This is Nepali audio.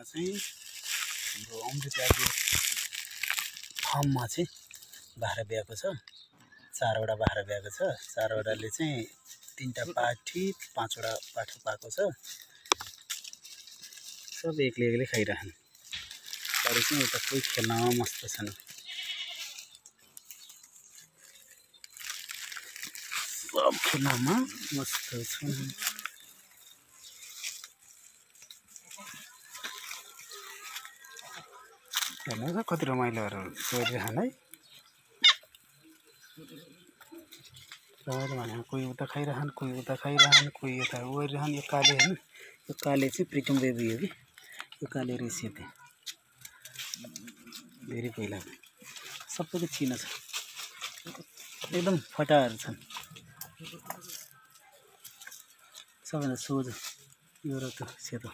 ठाउँमा चाहिँ हाम्रो अमृतराजी फार्ममा चाहिँ बाख्रा ब्याएको छ। 4वटा बाख्रा ब्याएको छ। 4वटाले चाहिँ 3टा पाठी 5वटा पाठो पाएको छ। सब एक्लै खाइरहन्। अरू चाहिँ उता कोही खेल्नमा मस्त छन्। सब खेल्नमा मस्त छन्। हेर्नुहोस् कति रमाइलोहरू गरिरहन् है। रमाइलो भने कोही उता खाइरहन्, कोही उता खाइरहन्, कोही यता गरिरहन्। यो काले हेर्नु, यो काले चाहिँ प्रितम बेबी हो कि। यो काले रेसी थियो धेरै पहिला। सबैको चिनो छ। एकदम फटाहरू छन्। सबैभन्दा सोझो यो र त्यो सेतो।